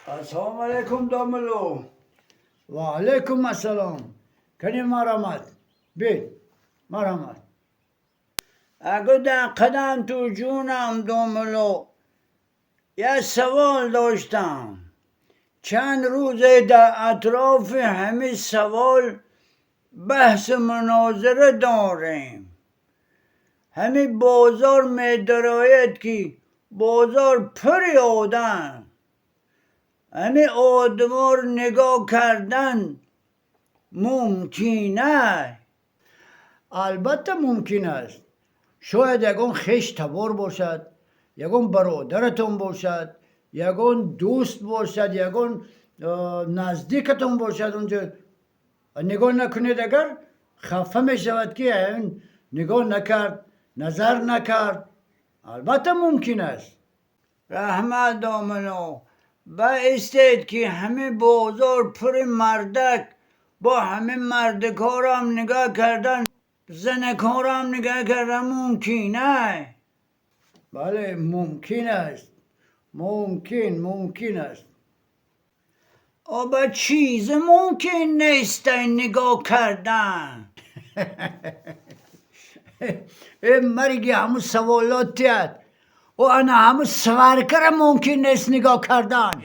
Ассалому алайкум, домулло. Ва алайкум ассалом. Кани, марҳамат, бед, марҳамат. Агу дар қадам ту ҷунам, домулло, як савол доштам. Чанд рӯзе дар атрофи ҳамин савол баҳсу мунозира дорем. Ҳамин бозор медарояд, ки бозор пури одам. Ҳамин одаморо нигоҳ кардан мумкин аст? Албатта, мумкин аст. Шояд ягон хеш табор бошад, ягон бародаратон бошад, ягон дӯст бошад, ягон наздикатон бошад. Унҷо нигоҳ накунед агар, хафа мешавад, ки нигоҳ накард, назар накард. Албатта, мумкин аст. Раҳмат, домулло. Ба истед, ки ҳамин бозор пури мардак, бо ҳамин мардакорам нигоҳ кардан, занакорам нигоҳ кардан мумкин аст? Бале, мумкин аст, мумкин аст. Оба чизе мумкин нест нигоҳ кардан? Э, мариги, ҳамун саволотият. О, ана ҳамун сваркара мумкин нест нигоҳ кардан.